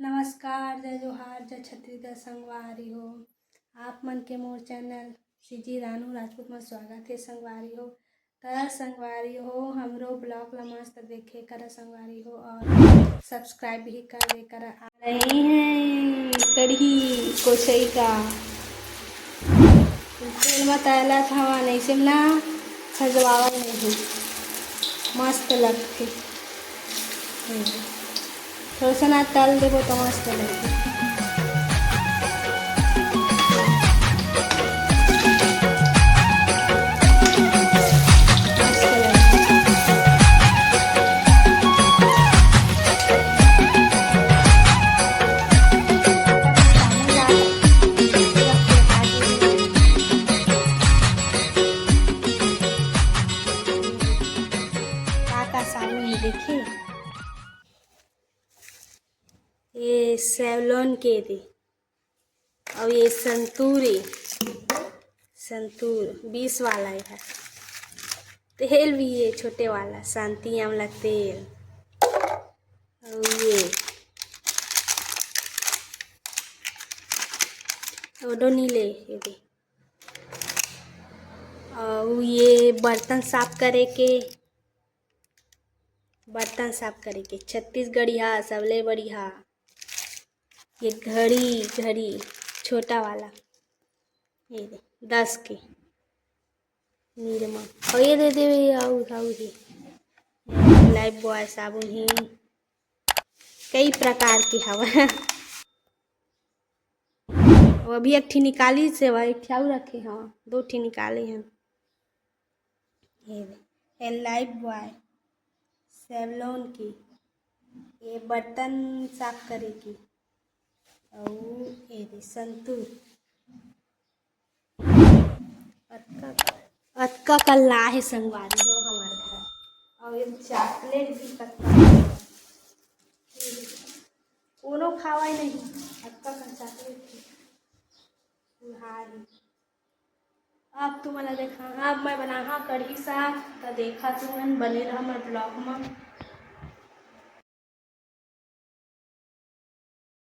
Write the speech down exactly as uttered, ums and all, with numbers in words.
नमस्कार, जय जोहार, जय छत्तीसगढ़ संगवारी हो। आप मन के मोर चैनल सीजी रानू राजपूत म स्वागत हे संगवारी हो। त संगवारी हो, हमरो ब्लॉग ला मस्त देखे करा संगवारी हो, और सब्सक्राइब भी कर दे करा। आ रही है कढ़ी कोचई का, तेल म तैला था, नहीं से ना खजवावा नहीं, मस्त लगथे। थोड़ा सा ना तल देबो तो मस्त लगथे। का का साबुन हे देखे? ये सेवलॉन के दे, अउ ये संतूर ए, संतूर बीस वाला ये हे। तेल भी ये छोटे वाला शांति आंवला तेल, अउ ये ओडोनिल ए, ये दे। अउ ये बर्तन साफ करे के, बर्तन साफ करे के छत्तीसगढ़िया सबले बढ़िया। ये घड़ी, घड़ी छोटा वाला, ये दे, दस के निरमा। अउ ये दे देवे, अउ, अउ हे लाइफ बॉय साबुन हे, कई प्रकार के हवय। वो अभी एक ठी निकालिस हे, वो एक ठी अउ रखे हवं, दो ठी निकाले हन। ये दे, ये लाइफ बॉय सेवलॉन की, ये बर्तन साफ करे की, अउ ये दे संतूर। अतका, अतका कल्ला हे संगवारी हो हमर घर। अउ ये चॉकलेट भी कतका, कोनो खावय नहीं, अतका कन चॉकलेट हे। उधारी। अब तुमन ला देखा, अब मैं बनाहा कढ़ी साग, त देखा तुमन बने रहा मोर ब्लॉग म।